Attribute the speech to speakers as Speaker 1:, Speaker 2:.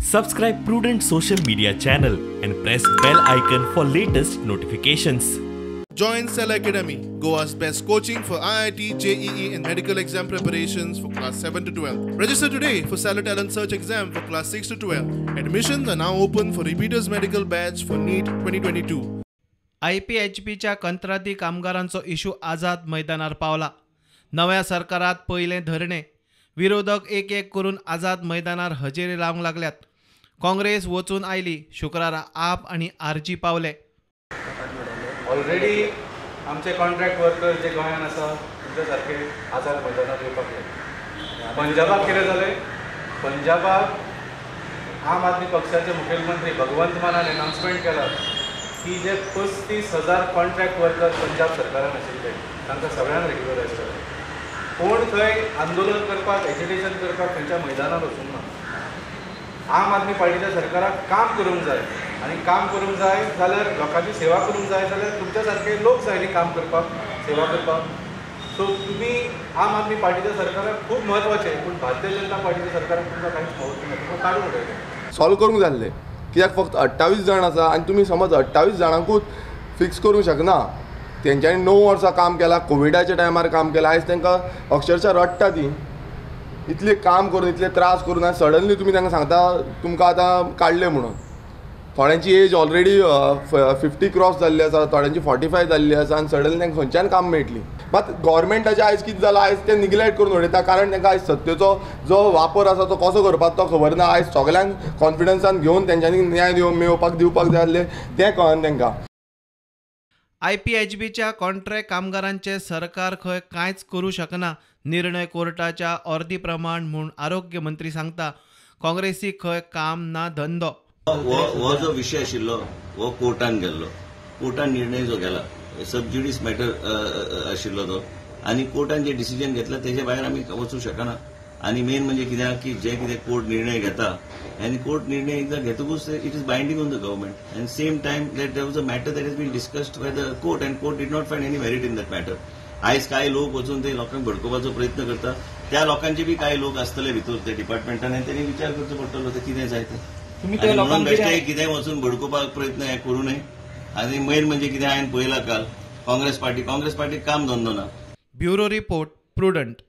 Speaker 1: Subscribe Prudent social media channel and press bell icon for latest notifications.
Speaker 2: Join Cell Academy, Goa's best coaching for IIT, JEE and medical exam preparations for class 7 to 12. Register today for Cellar Talent Search exam for class 6 to 12. Admissions are now open for repeaters medical batch for NEET 2022.
Speaker 3: IPHBच्या कंत्राटी कामगारांचो issue आझाद मैदानार पावला. नव्या सरकारात पयलें धरणे, विरोधक एक एक करून आझाद मैदानार हजेरी लावंक लागल्यात. काँग्रेस वचून आयली, शुक्रारा आप आनी आरजी पावले.
Speaker 4: ऑलरेडी आमचे कॉन्ट्रॅक्ट वर्कर जे गोंयांत आसा तुमच्या सारके आझाद मैदानार येवपाक लागले. पंजाबाक कितें जालें, पंजाबाक आम आदमी पक्षाचे मुखेलमंत्री भगवंत मानान अनाउन्समेंट केला की जे 35,000 कॉन्ट्रॅक्ट वर्कर पंजाब सरकारान आशिल्ले तांकां सगळ्यांक रेग्युलरायज केले. कोण थंय आंदोलन करपाक, एजिटेशन करपाक थंयच्या मैदानार वचूंक ना. आम आदमी पार्टीच्या सरकाराक काम करूंक जाय आनी काम करूंक जाय जाल्यार लोकांची सेवा करूंक जाय जाल्यार तुमच्या सारके लोक जाय न्ही काम करपाक, सेवा करपाक. सो तुमी आम आदमी पार्टीच्या सरकाराक खूब म्हत्वाचें, पूण भारतीय जनता पार्टीच्या सरकाराक तुमकां कांयच म्हत्व ना, तुमकां काडून उडयलें.
Speaker 5: सॉल्व करूंक जाल्लें कित्याक फक्त 28 जाण आसा आनी तुमी समज 28 जाणांकूच फिक्स करूंक शकना. तेंच्यांनी 9 वर्सां काम केलां, कोविडाच्या टायमार काम केलां, आयज तांकां अक्षरशा रडटा ती. इतलें काम करून, इतले त्रास करून आनी सडनली तुमी तांकां सांगता तुमकां आतां काडलें म्हणून. थोड्यांची एज ऑलरेडी 50 क्रॉस जाल्ली आसा, थोड्यांची 45 जाल्ली आसा आनी सडनली तांकां खंयच्यान काम मेळटली. मात गव्हर्मेंटाचें आयज कितें जालां, आयज तें निग्लेक्ट करून उडयता, कारण तांकां आयज सत्तेचो जो वापर आसा तो कसो करपाक तो खबर ना. आयज सगल्यांक कॉन्फिडन्सान घेवन तेंच्यांनी न्याय मेळोवपाक दिवपाक जाय आसलें तें कळना तांकां.
Speaker 3: IPHBच्या कॉन्ट्रॅक्ट कामगारांचे सरकार खंय कांयच करूं शकना, निर्णय कोर्टाच्या ऑर्दी प्रमाण म्हूण आरोग्य मंत्री सांगता. काँग्रेसी खंय काम ना धंदो.
Speaker 6: हो जो विशय आशिल्लो हो कोर्टान गेल्लो, कोर्टान निर्णय जो गेला सब ज्युडीस मॅटर आशिल्लो तो, आनी कोर्टान जे डिसिजन घेतला तेजे भायर आमी वचूंक शकना. आनी मेन म्हणजे कित्याक की जे कितें कोर्ट निर्णय घेता आनी कोर्ट निर्णय एकदां घेतकूच it is binding on the government. And same time that there was a matter that is been discussed by the court and court did not find any merit in that matter. आयज कांय लोक वचून ते लोकांक भडकोवपाचो प्रयत्न करता, त्या लोकांचे बी कांय लोक आसतले भितर ते डिपार्टमेंटान आनी तेणी विचार करचो पडटलो ते कितें जाय तें. म्हणून बेश्टे कितें वचून भडकोवपाक प्रयत्न हे करूं नये. आनी मेन म्हणजे कितें हांवें पळयलां काल काँग्रेस पार्टी, काँग्रेस पार्टीक काम धंदो ना.
Speaker 3: Bureau report, Prudent.